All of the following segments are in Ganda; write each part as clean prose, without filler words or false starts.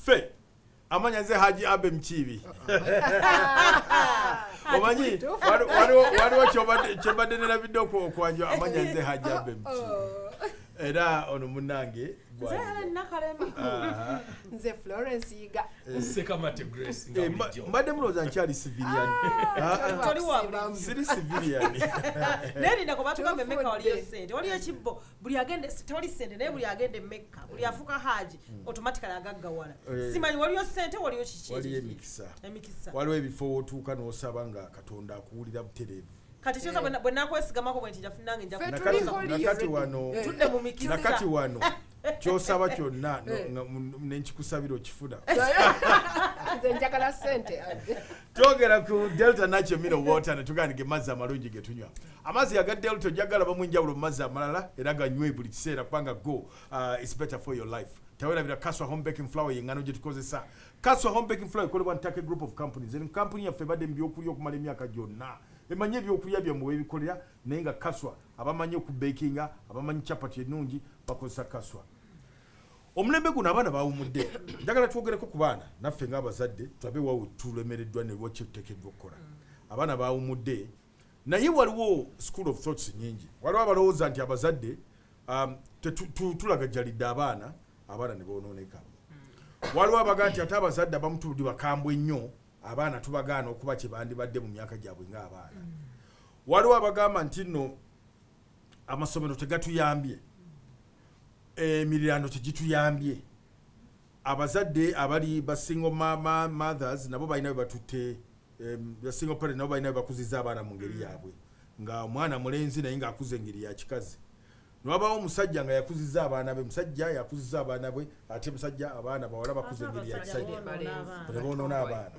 Ffe amanya nze Haji Abe Mkiibi. Omanyi waliwo kyobadde nerabidde okwanjwa, amanya nze Haji Abe Mkiibi. Era ono munnange. Nze Helen Nakalema. Nze Florence Yiga. Sekamate Grace nga Eh, bulijjo. Mbadde mulowooza nkyali civilian. Ah, ah, Toli wa bulijjo. siri civilian. Naye lindako, batugamba Tufudde. emekka waliyo sente, waliyo ekibbo, buli agenda, tewali sente, naye buli agenda emekka, buli afuuka haji, automatically agaggawala. Eh. Simanyi waliyo sente, waliyo kiki? Waliyo emikisa. Emikisa. Waliwo ebifo wootuuka n'osaba nga Katonda akuwulira butereevu. Kati kyoza bwe nakwesigamako bwe nti njafunange nja Ffe Nakati- tuli holiyo nakati already. wano Eh. Tudde mu mikisa. Nakati wano kyosaba kyonna Eh. nenkikusabira okifuna. Nze njagala sente. Twogera ku Delta Natural Mineral Water netugamba mazzi amalungi ge tunywa. Amazzi aga Delta ojagalabamu enjawulo mu mazzi amalala, era ganywe buli kiseera kubanga go is better for your life. Tewerabira Kaswa Home Baking Flour, yengano gye tukozesa. Kaswa Home Baking Flour ekolebwa Ntake Group of Companies. Eno kampuni yaffe ebadde mu byokulya okumala emyaka gyonna, emanyi ebyokulya byammwe webikolera. Naye nga Kaswa abamanyi okubakinga, abamanyi chapati ennungi bakozesa Kaswa. Omulembe guno abaana bawumudde. Njagala twogereko ku baana naffe ng'abazadde, tulabe wawe tulemereddwa ne lwaki tuteekeddwa okukola. Abaana bawumudde, naye waliwo school of thoughts nyingi. Waliwo abalowooza nti abazadde tulagajjalidde abaana, abaana ne boonooneka. Waliwo abaga nti ate abazadde abamu tuli bakambwe nnyo, abaana tubagaana okuba kye bandibadde mu myaka gyabwe ng'abaana. Waliwo abagamba nti nno amasomero tegatuyambye, emiriraano tegituyambye, abazadde abali ba single mothers nabo balina bwe batutte, ba single parent nabo balina bwe bakuziza abaana mu ngeri yaabwe, nga omwana mulenzi naye ng'akuza engeri ya kikazi. Newabaawo omusajja nga yakuziza abaana be, musajja yakuziza abaana bwe, ate musajja abaana bawala bakuza engeri ya kisajja, ne boonoona abaana.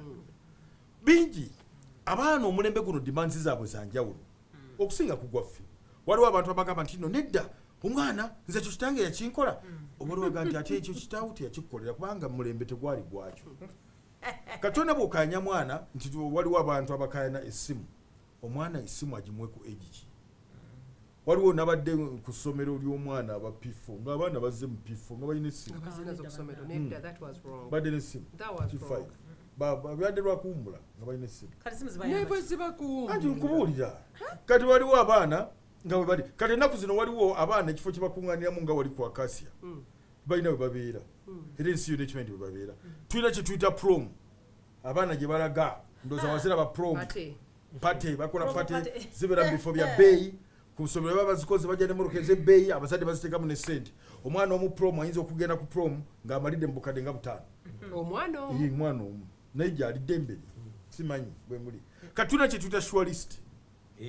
Bingi. Abaana omulembe guno demands zaabwe zanjawulo okusinga ku gwaffe. Waliwo abantu abagamba nti no nedda, omwana nze ekyo kitange yakinkola. Waliwo aga nti ate ekyo kitaawo teyakikukolera kubanga mulembe tegwali gwakyo. Katonda bw'okanya mwana nti waliwo abantu abakayana essimu, omwana essimu agimuwe ku age ki? Waliwo nabadde ku ssomero ly'omwana aba P4, ng'abaana bazze mu P4 nga balina essimu. Abazina z'okusomero, nedda, that was wrong. Badde n'essimu. That was P5. wrong. Byadde lwakuwummula nga balina essimu. Kati simu Ne zibayamba bwe ki? ziba kuwummula. Anti nkubuulira, kati waliwo abaana nga bwe bali kati ennaku zino, waliwo abaana ekifo kye bakuŋŋaaniramu nga wali ku Akasia, balina we babeera, era ensi yonna ekimanyi nti bwe babeera. Tulina kye tuyita prom, abaana gye balaga. Ndowooza waziraba prom. Ate Party bakola, Prom party party. zibeera mu bifo bya bbeeyi. Ku ssomero baba bazikoze, bajja nemmotoka ez'ebbeeyi, abazadde baziteekamu ne ssente. Omwana omu prom ayinza okugenda ku prom ng'amalidde mu bukadde nga 5,000. Omwana omu? Ye mwana omu, naye gyalidde emberi simanyi bwe muli. Kati tulina kye tuyita sure list,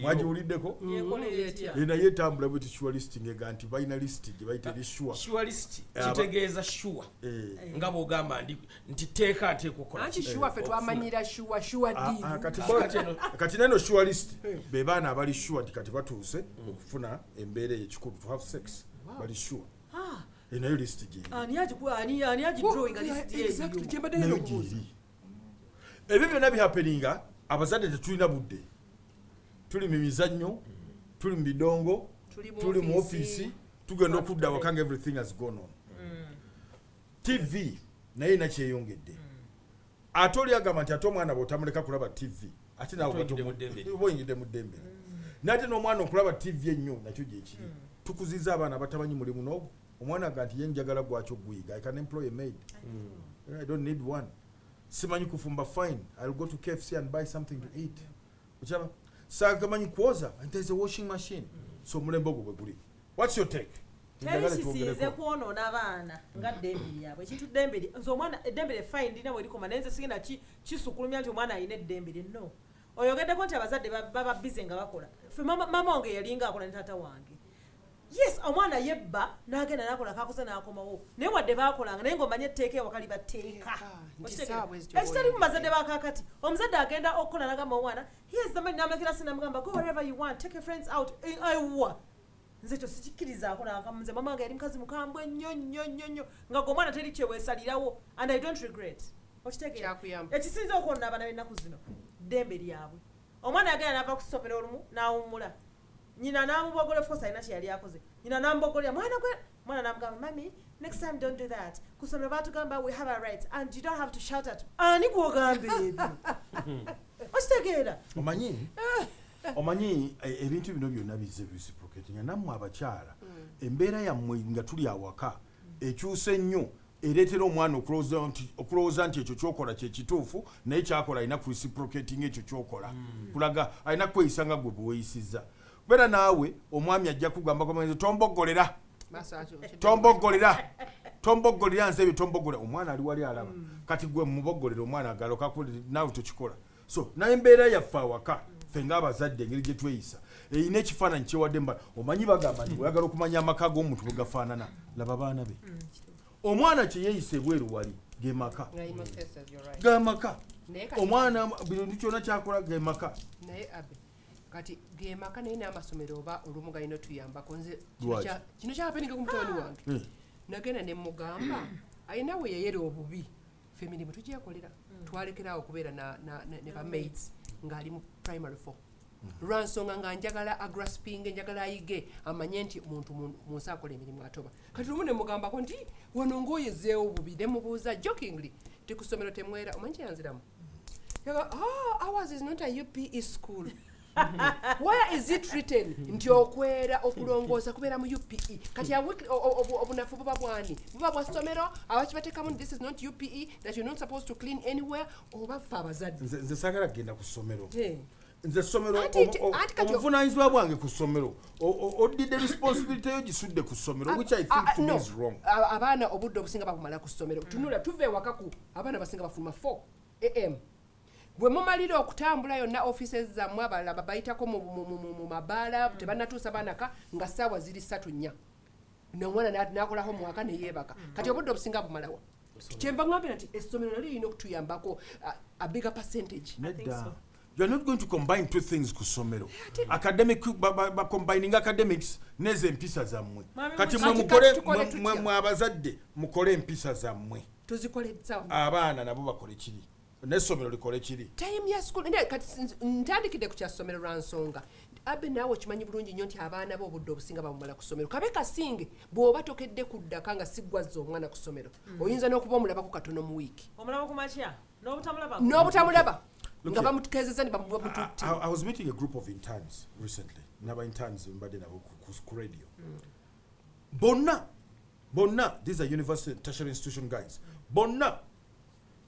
mwagiwuliddeko? Yekolera etya? Eh, naye etambula bweti, sure list, ngega nti balina list gye bayita eri sure. Sure list Aba- kitegeeza sure. Eh, Nga bw'ogamba ndi nti teeka nteeka okukola Anti ki? sure ffe twamanyira sure sure ah, deal. ah, kati Kati eno- kati neno sure list be baana abali sure nti kati batuuse okufuna embeera ey'ekikulu, to have sex, bali sure. Ah, Eh, nayo list gyeri. Ani agidrawinga list Exactly, eyo? kye mbadde Nayo ngenda okubuuza. gyeri. Ebyo byonna bihappeninga, abazadde tetulina budde, tuli mu mizannyo, tuli mu bidongo, Tuli mu tuli mu ofiisi. ofiisi, tugenda okudda awaka nga everything has gone on. TV naye nakyeyongedde. Ate oli agamba nti ate omwana bw'otamuleka kulaba TV, ate nawe Ate oyingidde mu ddembe lye. oba oyingidde mu ddembe lye. Nate n'omwana okulaba TV ennyo nakyo gyekiri. Tukuziza abaana abatamanyi mulimu n'ogwo. Omwana aga nti ye njagala gwaki oguyiga, I can employ a maid, I don't need one. Simanyi kufumba, fine, I'll go to KFC and buy something to eat. Okiraba, saagamanyi kwoza and there's a washing machine. So omulembe ogwo bwe guli. What's your take? Teri Njagala kisinze twogereko. kwonoona abaana nga ddembe lyabwe. Ekintu ddembe lye, nze omwana eddembe lye fine, ndina bwe likoma, naye nze sigenda kisukulumya nti omwana alina eddembe lye. No, oyogeddeko nti abazadde baba busy nga bakola. Ffe mama wange yalinga akola ne taata wange. Yes, omwana yebba n'agenda n'akola kakoze n'akomawo, naye wadde baakolanga, naye ng'omanye etteeka ewaka liba tteeka. Nti Okitegeera? saawa ezityo Ekitali mu bw'oyingidde. bazadde bakakati, omuzadde agenda okukola nagamba omwana, "Here's the money," namulekera si namugamba, "Go wherever you want, take your friends out." Eh, aiwa, nze ekyo sikikkirizaako nakamu. Nze mama wange yali mukazi mukambwe nnyo nnyo nnyo nnyo, nga gwe omwana teri kyeweesalirawo, and I don't regret. Okitegeera? Kyakuyamba. Ekisinza okwonna abaana b'ennaku zino ddembe lyabwe. Omwana yagenda n'ava ku ssomero olumu n'awummula, nyina n'amubogola. Of course alina kye yali akoze. Nyina n'amubogolera mwana gwe, mwana n'amugamba, "Mami, Next time don't do that. Ku ssomero baatugamba we have our rights and you don't have to shout at ani gw'ogamba ebyo. Okitegeera? Omanyi ebintu bino byonna bizze reciprocate nga nammwe abakyala embeera yammwe nga tuli awaka ekyuse nnyo, ereetera omwana okulowooza nti ekyo kyokola kyekituufu, naye kyakola alina kureciprocating ekyo kyokola, kulaga alina kweyisa nga gwe bweyisizza. Kubeera naawe omwami ajja kugamba, "Tomboggolera, tomboggolera, tomboggolera, nze ebyo tomboggolera." Omwana ali wali alaba kati gwe muboggolera, omwana agaloka naawe tokikola. So naye embeera yaffe awaka, ffe ng'abazadde, engeri gye tweyisa erina ekifaananyi kyewadde mba. Omanyi bagamba nti bweyagala okumanya amaka g'omuntu bwe gafaanana, laba baana be. Omwana kye yeeyisa ebweru wali ge maka, ge maka. Omwana bintu kyonna kyakola ge maka. Naye abe kati ge maka, naye n'amasomero oba olumu galina otuyambako. Nze Lwaki? kino kyapeninga ku mutabani wange. Nagenda ne mugamba alina we yeyera obubi. Ffe emirimu tugyekolera, twalekerawo okubeera ne bamaids ng'ali mu primary four, lwansonga nga njagala agrasping, njagala ayige amanye nti muntu mu nsi akola emirimu atoba. Kati lumu ne mugambako nti wano ng'oyezeewo bubi, ne mubuuza jokingly ti ku ssomero temwera? Omanyi kyeyanziramu? Yaga, "Ah, ours is not a UPE school." Where is it written nti okwera, okulongoosa kubeera mu UPE? Kati obunafu buba bwani? Buba bwa ssomero abakibateekamu this is not UPE, that you're not supposed to clean anywhere, oba ffe abazadde? Nze saagala kugenda ku ssomero. Nze essomero Anti obuvunaanyizibwa bwange ku ssomero, oddidde responsibility yo gisudde ku ssomero, which I think to me No. is wrong. Abaana obudde obusinga babumala ku ssomero. Tunula, tuva ewaka ku abaana basinga bafuluma 4 am. Bwe mumalira okutambula yonna offices zammwe, abalala babayitako mu mabaala, tebannatuusa baanaka nga ssaawa ziri 3, 4, nomwana n'akolako muwaka neyeebaka. Kati obudde obusinga bumalawa? Kyenva ngambira nti essomero nalyo lirina okutuyambako a bigger percentage. Nedda, so. You are not going to combine two things ku ssomero, academic ba combining academics nezo empisa zammwe. Mwami. Kati mwe Kati mukole tukole tutya? mwe abazadde mukole empisa zammwe. Tuzikole sawa. Abaana nabo bakole kiri, n'essomero likole kiri. Time ya school. Nde kati ntandikidde ku kya ssomero lwa nsonga. Abe naawe okimanyi bulungi nnyo nti abaana bo obudde obusinga bamumala ku ssomero. Kabe kasinge bw'oba tokedde kuddaka nga siggwazza omwana ku ssomero, oyinza n'okuba omulabako katono mu wiiki. Omulaba ku makya n'obutamulaba. N'obutamulaba Look nga here. bamutukezeza ne bamututte. I was meeting a group of interns recently, naba interns mbadde nabo ku radio. Bonna bonna, these are university, tertiary institution guys, bonna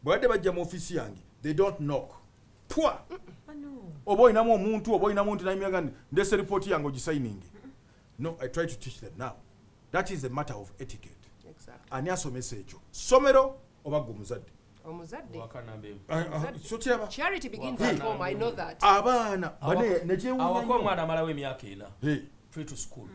bwe badde bajja mu ofiisi yange, they don't knock pwa. Oba olinamu omuntu, oba olinamu nti nayimiraga nti ndese ripooti yange ogisayininge. No, I try to teach them now that is a matter of etiquette. Ani asomesa ekyo, ssomero oba gwe omuzadde? Omuzadde. Waka namba emu. Ah, ah, so kiraba. Charity begins at home, I know that. Abaana bane nekyewuunya Awaka nnyo. omwana amalawo emyaka 4 Hey. free to school.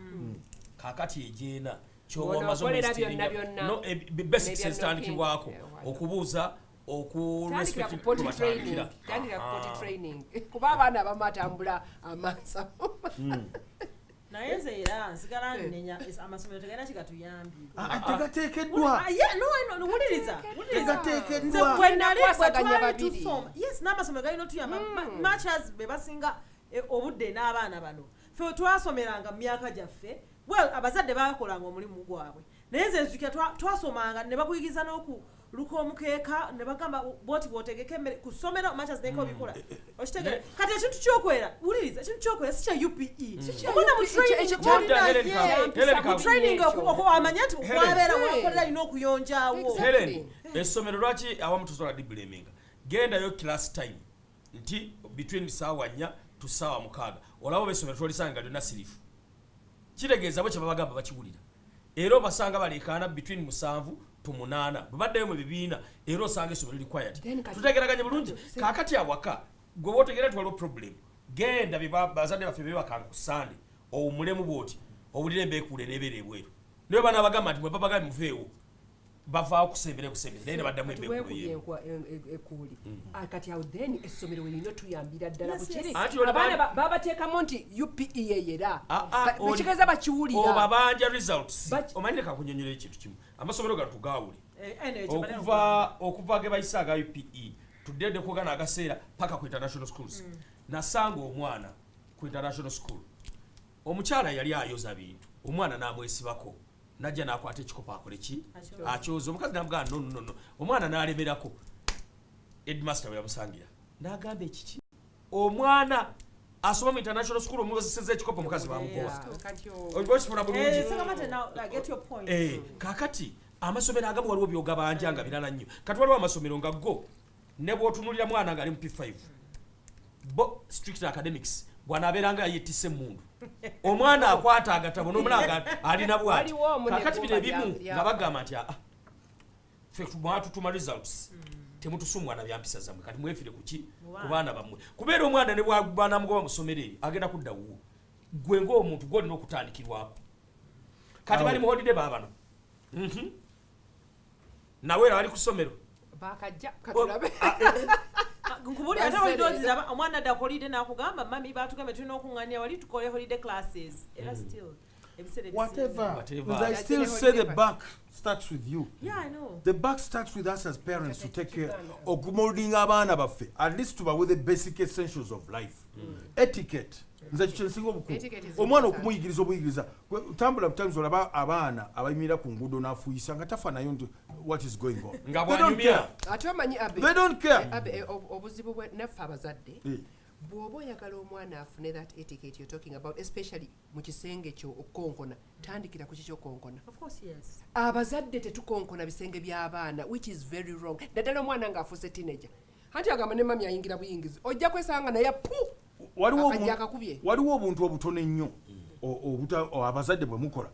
Kakati egyena Ono okolera byonna byonna. Basics N'ebya ezitandikibwako knocking. Yeah, okubuuza, Tandikira ku potty training, tandikira ku potty training, kuba abaana abamu atambula amaaso. Naye nze era nsigala nnenya amasomero tegalina kigatuyambye. Ah, ah, tegateekeddwa. Ah, yeah, no, wuliriza, wuliriza. Tegateekeddwa. Nze bwe nali bwe Nakwasaganya twali babiri. tusoma, yes, n'amasomero galina otuyamba. Much as be basinga obudde n'abaana bano, ffe twasomeranga mu myaka gyaffe, well, abazadde bakolanga omulimu gwabwe, naye nze nzijukira twasomanga ne bakuyigiriza n'okuluka omukeeka, ne bagamba bwoti bw'otegeka emmere ku ssomero, much as neko bikola. Okitegere? Kati ekintu kyokwera, wuliriza, ekintu kyokwera si kya UPE. Omwana mu UPE, training ekyo Helen naye. Helen Mu training Ekyo. amanye nti Helen. wabeera Hey. wakolera alina okuyonjaawo. Exactly. Helen, essomero lwaki awamu tusobola diblaminga? Gendayo class time nti between saawa 4 to saawa 6, olaba oba essomero tolisanga lyonna sirifu. Kitegeeza bo kyebabagamba bakiwulira, era obasanga baleekaana between 7 to 8 bwe baddayo mu bibiina, era osanga essomero li quiet. Then Tutegeraganye bulungi? Kaakati awaka gwe wotegeera nti waliwo problem, genda bye bazadde baffe bebakanga ku Sande, owummulemu bwoti owulire embeekuule n'ebeera ebweru, naye baana bagamba nti mwe babagambye muveewo, bavaawo kusembera busembezi, naye ne baddamu Kati embeekuule weekubye yeemu. Ekuuli. Ah, kati awo then essomero werina otuyambira ddala. Yes, Bukiri yes. Anti oli abaana babateekamu nti UPE yeyera. Ah, ah, Bekitegeeza bakiwulira. Obabanja results. Omanyi, leka kunyonyola ekintu kimu. Amasomero gano tugaawule. Anyway, kyebadde Okuva ge bayise aga UPE, tuddedde kugana agaseera paka ku international schools. Nasanga omwana ku international school, omukyala yali ayoza bintu, omwana n'amwesibako. Najja n'akwata ekikopo akole ki? Akyoza. Omukazi n'amugamba no, no, no. Omwana n'alemerako. Headmaster bwe yamusangira n'agamba ekiki, omwana asoma mu international school omubaziseza ekikopo, omukazi bamugoba. Okifuna bulungi? Kaakati amasomero agamu waliwo byogabanja nga birala nnyo. Kati waliwo amasomero nga go ne bw'otunuulira mwana ng'ali mu P5, bo strict academics, bw'anaabeera nga yettise emmundu, omwana akwata agatabo n'omwana alina bwati. Kakati bino ebimu nga bagamba nti aa, ffe mwatutuma results, temutusumwa na byampisa zammwe, kati mwefire kuki ku baana bammwe, kubeera omwana ne bwanamugoba mu ssomero eri agenda kudda wuwo. Gwe ng'omuntu gwolina okutandikirwako. Kati bali mu holiday baabano, nawe era bali ku ssomero. Bakajja, katulabe. Nkubuli ate holiday oziraba, omwana adda holiday n'akugamba, "Mummy, batugambye tulina okuŋŋaanira wali tukole holiday classes." Era still ebiseera Whatever. Whatever. I still say the buck starts with you. Yeah, I know. The buck starts with us as parents to take care okumoldinga abaana baffe, at least tubawe the basic essentials of life, etiquette. Nze kyo kyensinga obukulu. Etiquette is Omwana important. okumuyigiriza obuyigiriza. Tambula times olaba abaana abayimirira ku nguudo n'afuuyisa nga tafaanayo nti what is going on. Nga They don't bw'anyumya. care. Ate omanyi, Abe, They don't care. Abe, obuzibu bwe naffe abazadde, bw'oba oyagala omwana afune that etiquette you're talking about, especially mu kisenge kyo, okukonkona, tandikira ku kikyokonkona. Of course, yes. Abazadde tetukonkona bisenge by'abaana, which is very wrong, naddala omwana ng'afuuse teenager. Anti agamba ne mummy ayingira buyingizi, ojja kwesanga naye pu Waliwo akajja akakubye. Waliwo obuntu obutono ennyo abazadde bwe mukola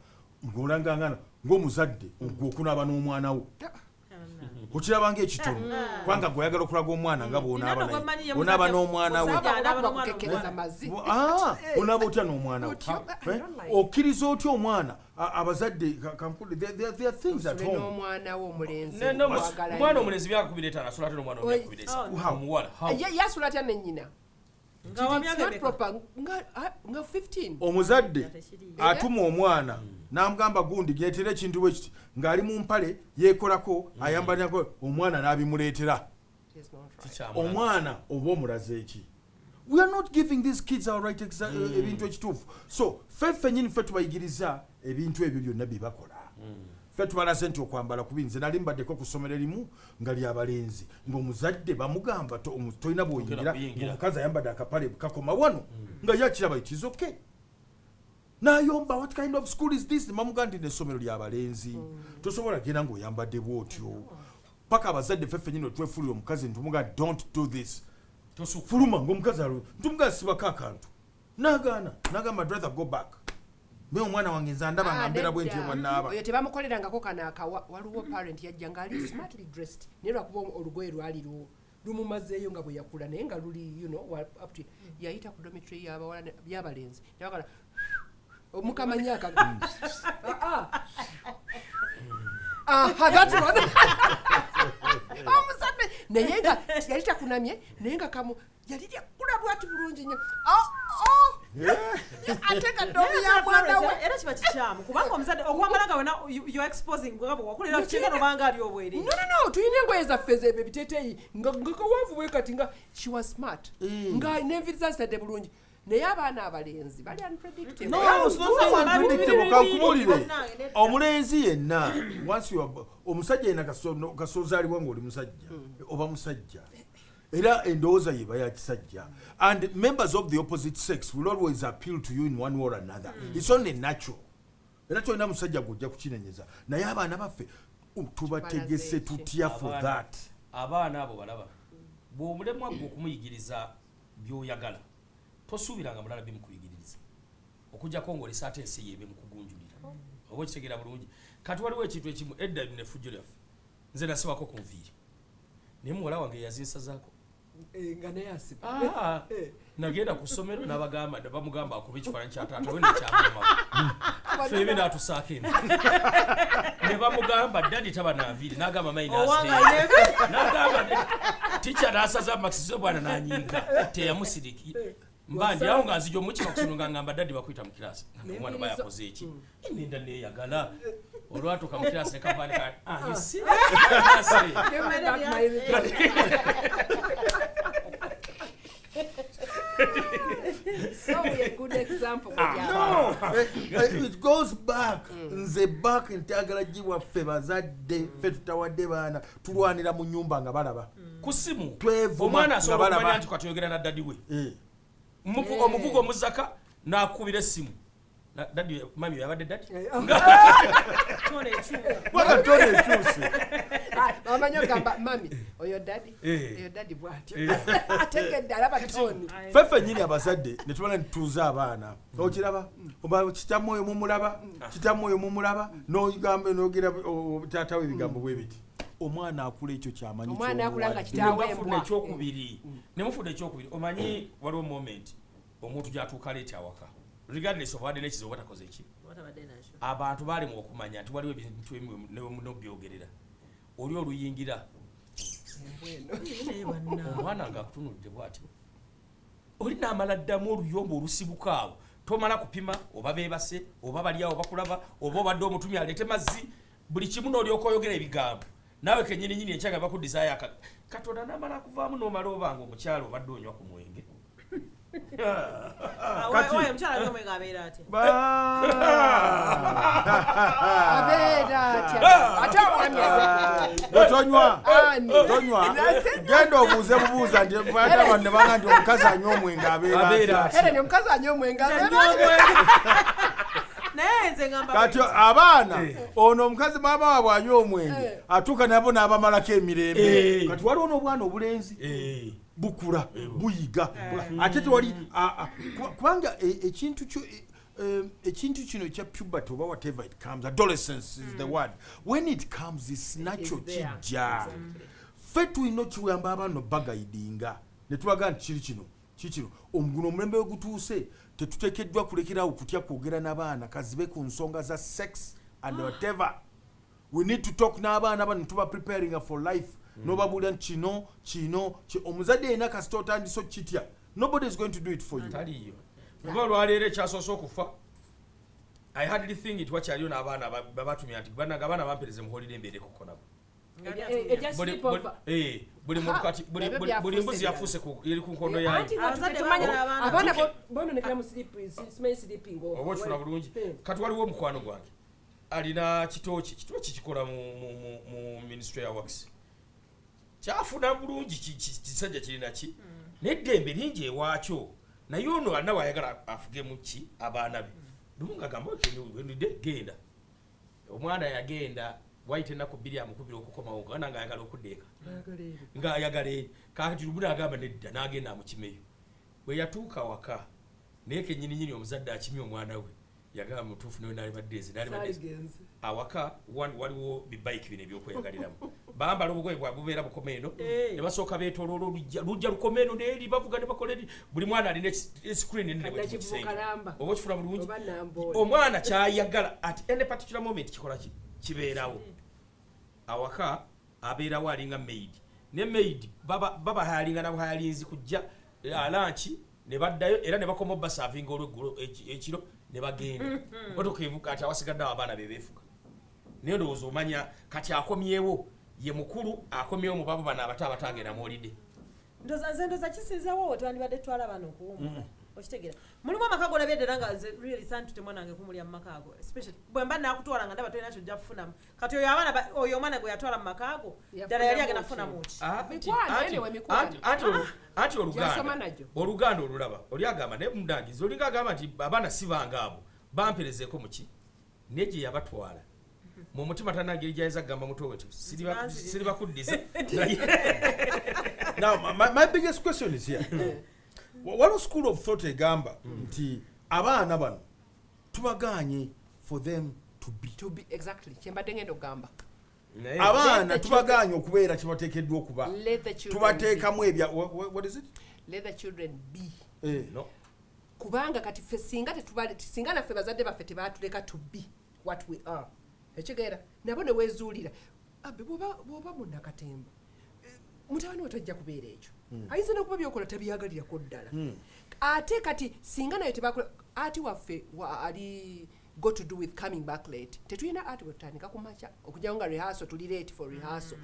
ng'olangangana ng'omuzadde gwe okunaaba n'omwana wo, okiraba ng'ekitono, kubanga gwe oyagala okulaga omwana nga bw'onaaba Nina naye, gwe mmanyi ye onaaba muzadde- n'omwana we. musajja anaaba Oba n'omwana kukekereza omuwala. mazzi. Onaaba otya n'omwana we? Otyo, I Eh? don't like. Okkiriza otya omwana abazadde there are things at Osule home. n'omwana we omulenzi Omwana omwagala. omulenzi byakubira etaano asula ate n'omwana Oi. omyaka Oh, How? omuwala. How? Yasula atya ne nnyina? Nga wa It's myaka not emeka? proper. Nga 15. Omuzadde Tekiriiyo. atuma omwana n'amugamba, "Gundi, geetera ekintu bwe kiti," ng'ali mu mpale yeekolako, ayambalirako, omwana n'abimuleetera. It is not right. Kikyamulaga. Omwana oba omulaze eki? We are not giving these kids our right ebintu ekituufu. So ffe ffennyini ffe tubayigiriza ebintu ebyo byonna bye bakola. Ffe tubalaze nti okwambala kubi. Nze nali mbaddeko ku ssomero erimu nga lyabalenzi, ng'omuzadde bamugamba tolina bw'oyingira kuyingira. Ng'omukazi ayambadde akapale kakoma wano, nga ye akiraba it is okay, n'ayomba, "What kind of school is this?" Nebamugamba nti nessomero lyabalenzi, tosobola genda ng'oyambadde bw'otyo. Paka abazadde ffe ffennyini otwefuulira omukazi ntumuga, "Don't do this." Tosukka. Fuluma ng'omukazi alo ntumuga, "Sibako akantu," n'agaana, n'agamba, "I'd rather go back." Naye omwana wange nze andaba nga Ah, mbeera bwe nedda. ntyo bwanaaba. Oyo tebamukolerangako kano akawa. Waliwo parent yajja ng'ali smartly dressed, naye lwakuba olugoye lwali lumumazeeyo nga bwe yakula, naye nga luli up to yayita ku dormitory y'abawala y'abalenzi, nabagala omukamanyi aka. Ah, ah. Aha, that one. Omusajja naye nga yali takunamye, naye nga kamu yali lyakula bwati bulungi nnyo. Oh, oh. Ate nga dorm ya mwana we. Era kiba kikyamu, kubanga omuzadde okwambala nga wena you are exposing nga bwe wakulira kinga nobanga ali obwereere. No, no, no, tulina engoye zaffe zebyo ebiteeteeyi nga kawanvu bwe kati, nga she was smart, nga n'enviiri zazitadde bulungi, naye abaana abalenzi bali unpredictable. No, it's not so unpredictable. Kankubuulire, Bannange, nedda. omulenzi yenna once you are omusajja yenna kasozaalibwa ng'oli musajja oba musajja, era endowooza yeba ya kisajja, and members of the opposite sex will always appeal to you in one way or another. It's only natural. Era tolina musajja gwojja kukinenyeza, naye abaana baffe tubategese tutya for that? Abaana abo balaba bw'omulemwa gwe okumuyigiriza by'oyagala, tosuubiranga mulala bimukuyigiririza, okujjako ng'olesa ate ensi yeebe mukugunjulira oba okitegeera bulungi. Kati waliwo ekintu ekimu edda nefujjo lyaffe, nze nasibako ku nviiri, naye muwala wange yazinsazaako. Eh, nga naye asiba. Ah, nagenda ku ssomero nabagamba, bamugamba akuba ekifaananyi kya taata we nekyamama febe, n'atusaako enviiri, ne bamugamba, "Daddy taba nanviiri," n'agamba, "Mine." Owange. N'agamba ticca n'asaza makisizo bwana n'anyiiga, teyamusiriki. Mba ndi awo nga nzija omukima kusono nga ngamba, "Daddy, bakuyita mu kirasi." Omwana oba yakoze eki? Nenda neeyagala olwatuuka mu kirasi nekavanika, ah, you see? Give me back my result. So we a good example. example. No, it goes back. Nze back ntagala giwaffe bazadde ffe tutawadde baana tulwanira mu nyumba nga balaba. Ku simu Twevuma omwana nga asobola balaba. okumanya nti katuyogera na daddy we. Eh. Omuvuga omuzaka n'akubira essimu. Daddy, mami yabadde daddy. Tone ekyuka. Kubanga tone ekyuse. Amanyi ogamba mami oyo daddy, Eh. oyo daddy bw'atyo ategedde alaba toni. Ffe ffennyini abazadde ne tumala ne tutuuza abaana, okiraba oba kitamu oyo mumulaba, kitamu oyo mumulaba, n'ogamba n'ogera taata we ebigambo bwe biti, omwana akula ekyo kyamanyi. Omwana akula nga ky'omuwadde. kitaawe Nemufuna embwa. ekyokubiri, nemufuna ekyokubiri, omanyi waliwo moment omuntu gyatuuka leeti awaka, regardless of wadde n'ekizibu oba takoze ki, Watabadde nakyo. abantu baalimu okumanya nti waliwo ebintu ebimu nobyogerera oli oluyingira Naye banna. omwana ng'akutunudde bw'atyo, oli n'amala ddamu oluyombo olusibuka awo, tomala kupima oba beebase oba bali awo bakulaba oba obadde omutumya aleete mazzi, buli kimu n'olyoka oyogera ebigambo naawe kennyininyini enkyaga bakudizaayo aka Katonda n'amala kuvaamu n'omala obanga omukyala obadde onywa ku mwenge. Ah, Kati- oyo omukyala ali omwenge abeera atya? Abeera atya ate omwami? Gwe tonywa. Ani? Tonywa, genda obuuze bubuuza nti ate banne banga nti omukazi anywa omwenge abeera Abeera atya? atya? Era ni omukazi anywa omwenge abeera Naye nze ngamba Kati bwe nti, abaana ono omukazi maama waabwe anywa omwenge Eh. atuuka nabo n'abamalako emirembe. Eh. Kati waliwo n'obwana obulenzi Eh. bukula buyiga ate tewali kubanga ekintu kyo ekintu kino ekya puberty oba whatever it comes, adolescence is the word, when it comes is natural. Is there. Kijja ffe tulina okiyamba abaana obagayidinga ne tubagaa nti kiri kino kiri kino, guno omulembe we gutuuse tetuteekeddwa kulekerawo kutya kwogera n'abaana kazibe ku nsonga za sex and whatever. We need to talk n'abaana bano, tuba preparing for life, nobabuulira nti kino kino omuzadde yenna kasita otandise okukitya, nobody is going to do it for you. Taliyo kuba olwaleero ekyasoose okufa, I hardly think nti wakyaliyo n'abaana babatumya nti bannange abaana bampereze mu holiday mbeereko nabo. Ebya sleepover. Buli muntu kati Nabyo buli mbuzi byafuuse. yafuuse eri ku nkondo yaayo. Anti nga Abazadde tetumanyi- baagala abaana. abaana bononekera mu simanyi sleeping over. Oba okifuna bulungi. Eh. Kati waliwo omukwano gwange alina kitooki, kitooki kikola mu ministry ya works, kyafuna bulungi kisajja kirina ki n'eddembe lingi ewaakyo, naye ono alina waayagala afugemu ki abaana be. Lumu nga gamba wenudde genda, omwana yagenda wayita ennaku 2 amukubira okukomawo nga nga ayagala okudda eka, ng'ayagala eri. Kakati lumu n'agamba nedda, n'agenda amukimeyo. Bwe yatuuka waka naye kennyininyini omuzadde akimye omwana we yagamba mutuufu nawe nalibadde ezi nalibadde ezi. Saaligenze. Awaka waliwo bibayiki bino ebyokweyagaliramu, bambala obugoye bwa bubeera bukoma eno. Eh. Ne basooka beetoloola olujja lujja lukoma eno neeri bavuga ne bakola eri, buli mwana alina escreen enene bweti mu Kati kisenge. kalamba. Oba okifuna bulungi. Oba namboole. Omwana kyayagala at any particular moment kikola ki kibeerawo awaka, abeerawo alinga maid ne maid babahayalinga nabuhayalinzi kujja alanki ne baddayo era ne bakoma obasavinga olweggulo ekiro ne bagenda motoka evuga ati awasigaddeawo abaana be beefuga. Naye ndowooza omanya kati akomyewo ye mukulu akomyewo mu babo bano abato abatagenda muolide. Ndoza nze ndoza kisinzeewo we twandibadde twala abaana okuwummula, okitegeera? Mulimu amaka golabye ddala nga nze really santute mwana wange kumulya mu maka ago, especially bwe mba naakutwala nga ndaba tolina kyojja kufunamu. Kati oyo abaana oyo omwana gwe yatwala mu maka ago ddala yali agenda kufunamu ki? Mikwano, anyway, mikwano. Anti Gy'asoma oluganda nagyo. oluganda olulaba oli agamba naye mundangizi olinga agamba nti abaana si bange abo bamperezeeko muki, naye gye yabatwala mu mutima tanageri gyayinza kugamba muto we nti siribakuddiza. Now my biggest question is here. Waliwo school of thought egamba nti abaana bano tubaganye for them to be. To be exactly kyembadde ngenda okugamba. Naye Abaana Let the tubaganye okubeera kyebateekeddwa okuba. Let the children Tubateekamu ebya what is it? be. Let the children be. Eh. No. Kubanga kati ffe singa tetubale singa naffe bazadde baffe tebatuleka to be what we are, ekitegeera nabo ne weezuulira abe bw'oba munnakatemba, mutabani we tajja kubeera ekyo, ayinza n'okuba byokola tabyagalirako ddala. Ate kati singa naye tebakola ati waffe ali go to do with coming back late, tetulina ati bwe tutandika ku makya okujjawo nga rehearsal tuli late for rehearsal.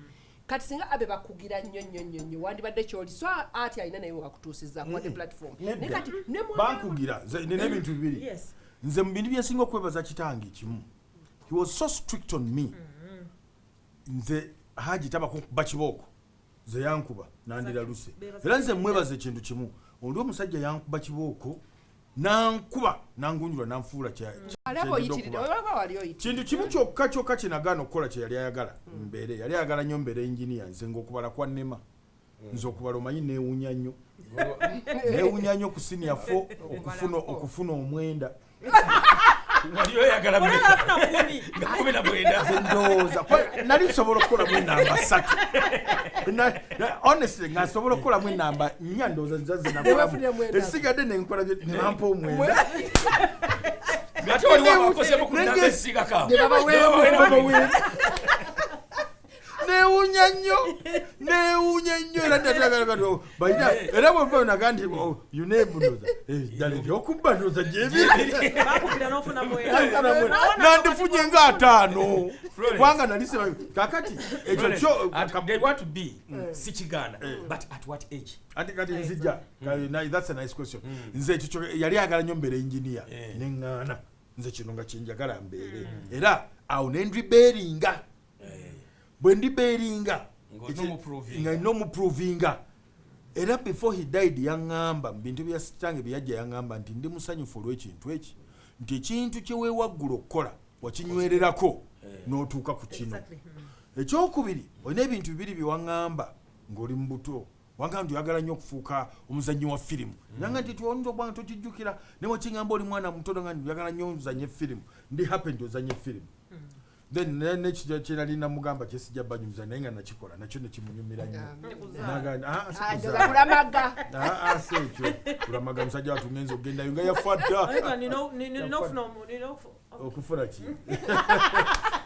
Kati singa abe bakugira nnyo nnyo nnyo nnyo, wandibadde kyoli, so ati alina naye webakutuusiza, akuwadde platform. Naye kati ne mwana Bankugira. Nze nina ebintu bibiri. Nze mu bintu byensinga okwebaza kitange kimu, he was so strict on me. Nze Haji tabakuba kibooko, nze yankuba nandira luse. Beebaza. Era nze mwebaza ekintu kimu, oli omusajja yankuba kibooko, nankuba, nangunjula, nanfuula alaba kyendidde oyitirira okuba. olaba wali oyitirira. Kintu kimu kyokka kyokka kyenagaana okukola kye yali ayagala mbeere, yali ayagala nnyo mbeere engineer. Nze ngaokubala kwannema. Nze okubala omanyi neewunya nnyo, neewunya nnyo ku senior 4 okufuna 9. Wali oyagala Olaba mmeka? afuna 10. Nga 19. Nze ndowooza nali nsobola okukolamu enamba 3. Honestly, nga nsobola okukolamu enamba 4, ndowooza nzaze nakolamu. Nebafunira 9. Esigadde nenkola ne bampa 9. Ng'ate waliwo abakozemu ku namba esingako awo. Ne babaweemu. Newunya nnyo, newunya nnyo. Era ndatagala balina, era bweva naga nti unebunoza ddala ebyokubba ndoza gyebiri. Bakubira n'ofuna 9. Nandifunye nga 5. Florence. Kubanga nali simanyi. Kakati ekyo Florence, kyo they want to be si kigaana, but at what age? Ati kati nzija. That's a nice question. Nze ekyo kyo yali ayagala nnyo mbeere engineer, neŋŋaana. Nze kino nga kyenjagala mbeere, era awo ne ndiberinga, bwe ndiberinga Ng'olina omuprovinga. nga nina omuprovinga. Era before he died yaŋŋamba mu bintu bya kitange bye yajja, yaŋŋamba nti ndi musanyufu olw'ekintu eki, nti ekintu kye weewaggula okukola wakinywererako n'otuuka ku kino. Ekyokubiri, olina ebintu bibiri bye waŋŋamba ng'oli mu buto. Waŋŋamba nti oyagala nnyo okufuuka omuzannyi wa firimu. Nanga nti oyinza okuba nga tokijjukira, naye wakiŋŋamba oli mwana muto, nga nti oyagala nnyo ozanye firimu. Ndi happy nti ozanye firimu. Then nekyo kyenali namugamba kyesijja banyumiza, naye nga nakikola nakyo nekimunyumira nnyo. Naga- ah, si Ah, kuzaala. ndoza kulamaga. Ah, ah, si ekyo kulamaga. Musajja watu ngenza okugendayo nga yafa dda. Ariko nina okufuna nina Okufuna ki?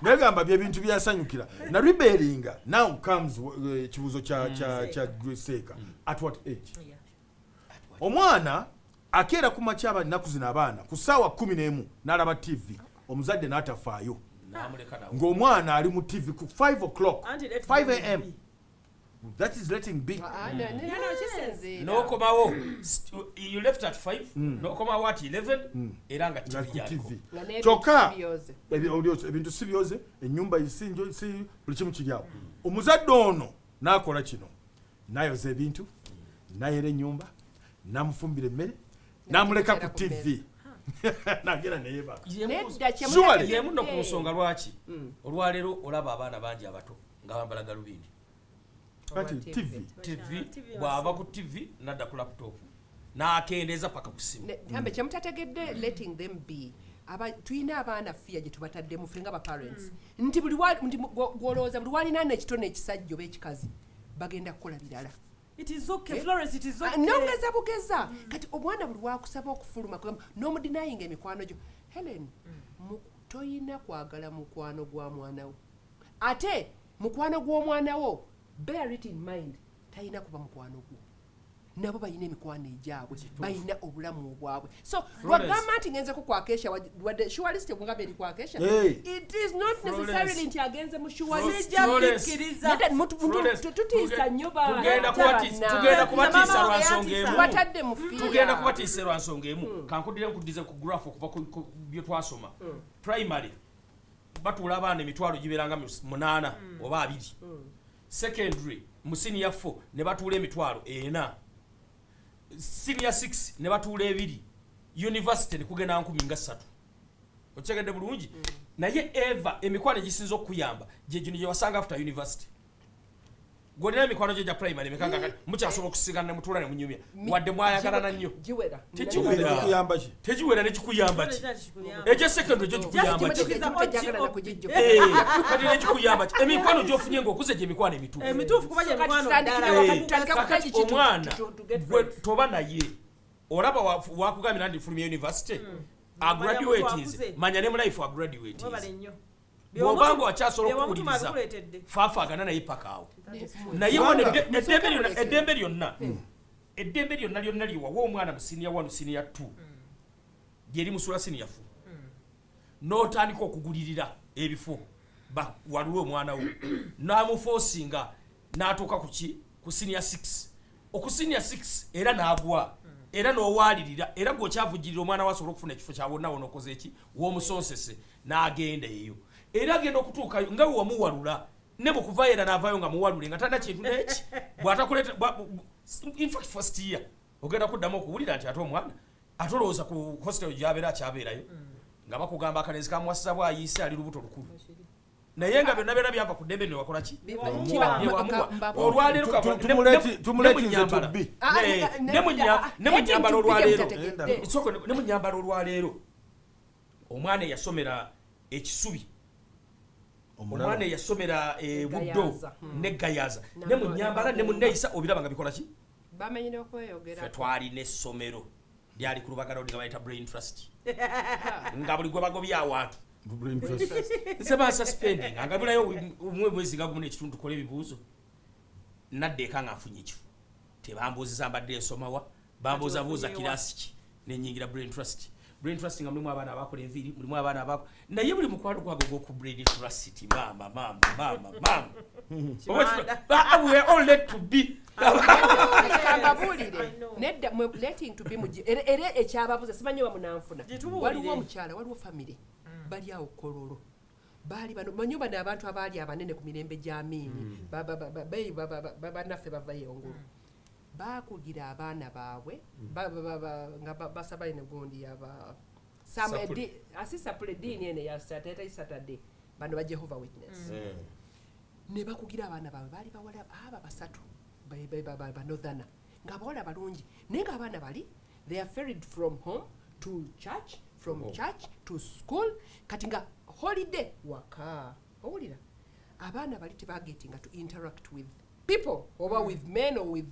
Naye gamba byebintu byasanyukira na rebellinga. Now comes ekibuuzo kya Seeka, at what age? Omwana akeera ku makya, aba ennaku zino abaana ku ssaawa 11 n'alaba TV, omuzadde n'atafaayo. N'amuleka nawo. Ng'omwana ali mu TV ku 5 o'clock, Anti let 5 them am. be. That is letting be. Ah, no, kisinziira. N'okomawo you left at 5, n'okomawo at 11, era nga Nga TV ku yaliko. TV. Nga n'ebintu Kyokka si byoze. Ebintu si byoze, ennyumba si si buli kimu kiri awo. Omuzadde ono n'akola kino, n'ayoza ebintu, n'ayera ennyumba, n'amufumbira emmere, n'amuleka ku ku TV, n'agenda neyeebaka. Nedda, kye Surely. mutategedde. Yemu nno ku nsonga lwaki olwaleero olaba abaana bangi abato nga bambala galubindi. Kati TV. TV, TV. Bw'ava ku TV nadda ku laptop, n'akendeeza paka ku simu. Gambe kyemutategedde, letting them be. Tulina abaana fiya gye tubataddemu ffe nga ba parents, nti buli nti gw'olowooza buli walina nekitone ekisajja oba ekikazi bagenda kukola birala. It is okay, Eh? Florence, it is Ah, okay. nongeza bugeza. Kati omwana buli wakusaba okufuluma, kugamba n'omudinayinga emikwano gyo, Helen, toyina kwagala mukwano gwa mwana wo, ate mukwano gw'omwana wo, bear it in mind, talina kuba mukwano gwo. Nabo balina emikwano egyabwe, balina obulamu obwabwe. So Florence. lwagamba nti ngenzeko kwakesha, wadde shuwalist bwegamba eri kwakesha, Hey. it is not Florence. necessarily nti agenze mu shuwalist. Sijja Florence. bikkiriza. Nedda, Florence, tutiisa nnyo baana. Tugenda kubatiisa Mama lwa wange nsonga yantiisa. emu. Tubatadde mu fiya. Tugenda kubatiisa lwa nsonga emu. Kankudire nkuddize ku graph okuva ku bye twasoma. Primary batuula abaana emitwalo gibeeranga 8 oba 20. Secondary mu senior 4 ne batuula emitwalo 4, senior 6 ne batuula 2, university ne kugenda 30,000. Okitegedde bulungi? Naye eva emikwano egisinza okukuyamba gye gino gye wasanga after university. Gwolina emikwano gye gya primary emeka nga mukyasobola okusigana ne mutuula ne munyumya wadde mwayagalana nnyo? Giwera. Tegiwera. Kuyamba ki? Tegiwera. Nekikuyamba ki? Ekya secondary gyo kikuyamba ki? Kati nekikuyamba ki? Emikwano gyofunye ngaokuze gye mikwano emituufu. Emituufu, kuba gye So kati mikwano tutandikire ddala. Tutandika ku Kakati kiki omwana to get gwe friends. toba naye olaba wakugambira nti fulumya university agraduates. Manya muntu akuze. Manya ne mu life agraduates. Mwebale nnyo. Bw'obanga wakyasobola Bye wamutuma okuwuliriza, abikuleetedde. faafaagana naye paka awo. Naye Kubanga- wano eddembe lyonna lyonna lyewawa omwana mu siniya 1, siniya 2, gyeri musula siniya 4, n'otandika okugulirira ebifo walule omwana wo n'amufoosinga. N'atuuka ku ki, ku senior 6, oku senior 6 era n'agwa, era n'owaalirira, era gweokyavujjirira omwana we asobole okufuna ekifo kyawonna wona okoze eki w'omusonsese, n'agenda eyo, era agenda okutuukayo nga we wamuwalula ne mukuvayo, era n'avaayo nga muwalule nga talina kintu neki bw'atakuleeta. In fact, first year ogenda kuddamu okuwulira nti ate omwana ate olowooza ku hostel gy'abeera akyabeerayo, nga bakugamba akalenzi kamuwasiza bwayiise, ali lubuto lukulu, naye nga byonna byonna byava ku ddembe ne wakola ki? Byewamuwa. Olwaleero Tumuletinze to be. Ne mu nyambala olwaleero, Sooka, ne mu nyambala olwaleero, omwana eyasomera ekisubi, omwana eyasomera Buddo Gayaza. ne Gayaza, ne mu nyambala ne mu neeyisa obiraba nga bikola ki? Bamenyera okweyogera. Ffe twalina essomero lyali ku Lubaga Road nga bayita Brain Trust, nga buli gwe bagobye awantu Brain Trust. Nze bansuspending nga bulayo omwe mwezi nga gumu n'ekitundu tukola ebibuuzo, nadda eka nga nfunye ekifo. Tebambuuziza mbadde nsomawa, bambuuza buuza Kati ofunye wa? kirasi ki, nenyingira Brain Trust. Brain Trust nga mulimu abaana abakola enviiri, mulimu abaana abako, naye buli mukwano gwange ogw'oku Brain Trust, maama, maama, maama, maama. Kibanda. We are all led to be. Kambabuulire. I know. Nedda mwe letting to be mugi era ekyababuza simanyi oba munanfuna. Gitubuulire. Waliwo omukyala, waliwo famire bali awo Kololo, baali bano manyi bano abantu abaali abanene ku mirembe gy'Amiini. Bannaffe bavayo engulu, bakugira abaana baabwe nga basaba eno gundi yaba Sapule. Asi sapule diini eno ya Saturday, Saturday bano ba Jehovah Witness ne bakugira abaana baabwe, baali bawala aba basatu banothana, nga abawala balungi, naye nga abaana bali they are ferried from home to church, from Oh. church to school. Kati nga holiday waka owulira abaana bali tebagetinga to interact with people oba with men or with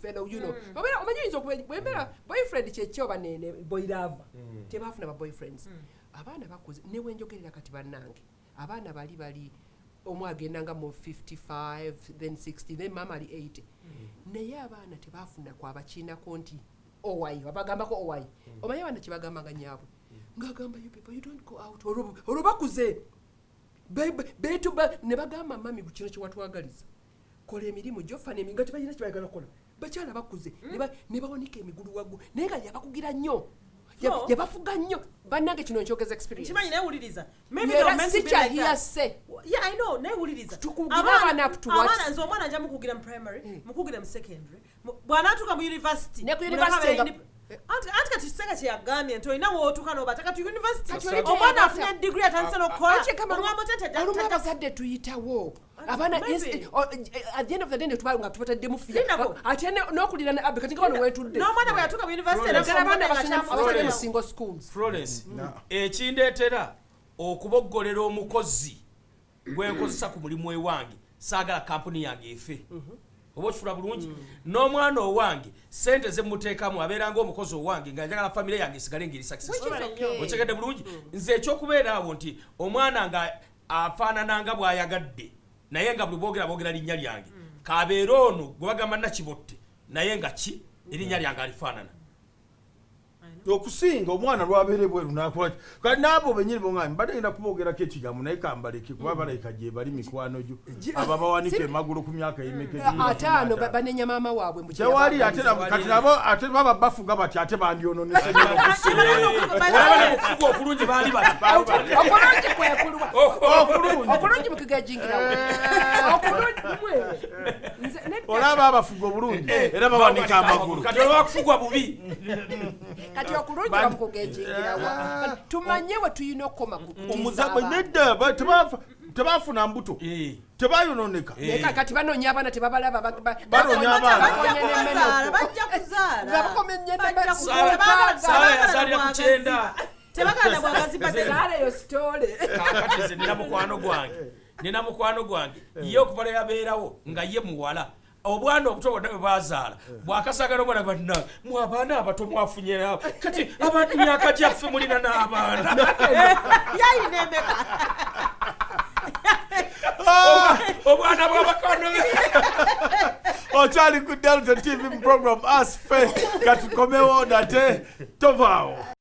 fellow, obeera omanyi oyinza bwembeera boyfriend kyeki oba ne boylover, tebafuna ba boyfriends. Abaana bakuze, newenjogerera kati bannange abaana bali omu agenda nga mu 55, then 60, then mama ali 80, naye abaana tebafuna kwabakiinako nti owayi abagambako owayi. Omanyi abaana kyebagambanga nyaabwe ngagamba, "You people, you don't go out." Olwo bakuze. Ne bagamba, "Mami, kino kyewatwagaliza, kola emirimu gyofa." Nga tebalina kyebayagala kukola, bakyala bakuze. Ne bawanika emigulu waggulu, naye nga yabakugira nnyo. Yabafuga nnyo. Bannange, kino nkyogeza experience. Nkimanyi, naye wuliriza. Maybe Era they were meant to si be like that. kyahiyase. Yeah, I know, naye wuliriza. Tukugira abaana up to what? Abaana, nze omwana nja mukugira mu primary, mukugira mu secondary, bw'anaatuuka mu university, Ne ku muleke university abeere anti kati kiseka kye yagambye nti olina wootuuka n'obata kati university Kati oli omwana teyabata. afunye degree, atandise n'okukola, Anti kama omwamba otya nti olumu abazadde tuyitawo abaana Maybe. at the end of the day netuba nga tubataddemu fear. Linako. Ate n'okulira ne abe kati nga wano wetudde. N'omwana bwe yatuuka mu university era Naddala abaana omwana abasomye nga abasomye mu akyamufuga. single schools. Florence, Na. ekindeetera okuboggolera omukozi gwenkozesa ku mulimu ewange, saagala kampuni yange efe, oba okifula bulungi, n'omwana owange sente zemuteekamu abeera ngaomukozi owange, nga njagala famire yange esigale ngeri successful. Which is okay. Okitegedde bulungi? Nze ekyokubeera awo nti omwana nga afaanana nga bw'ayagadde, naye nga buli boogera boogera linnya lyange, kabeere ono gwe bagamba Nakibotte, naye nga ki erinnya lyange alifaanana. Okusinga omwana lwabeera ebweru nakola ki? Kati naabo benyini boŋŋambye mbadde ngenda kuboogerako ekigambo, naye kambaleke kuba balabika gye bali mikwano gyo abo abawanika emagulu ku myaka emeka? Ataano banenya maama waabwe mbu Tewali ate kati nabo ate baba bafuga bati ate bandyononese nnyo n'okusinga. Olaba ne mukufuga okulungi baali bati. Okulungi kwekulwa. Okulungi. Okulungi mukigajingirawo okulungi mwe nze nedda. Olaba abafuga obulungi era bawanika amagulu. Kati olwakufugwa bubi. Kati okulungi bamukugejingirawo, tumanye we tulina okukoma ku kutiisa Omuzabwe abaana. nedda, tebafuna mbuto, tebayononeka. Naye kati banoonya abaana tebabalaba. Banoonya abaana. Bajja kubazaala, bajja kuzaala. Nga bakomye Bajja nnyo. kuzaala. Saala Tebaagala yazaalira ku bwagazi. 90. Tebagala bwagazi badde. Saala eyo sitole. Kaakati nze nina mukwano gwange, ye okuva lwe yabeerawo nga ye muwala, obwana obuto bwonna bwe bazaala bwakasagala omwana banna mu abaana abato mwafunye nabo, kati abantu myaka gyaffe mulina n'abaana. Yayina emeka? Obwana bw'abakono. Okyali ku Delta TV mu program Ask Faith. Katukomewo nate, tovaawo.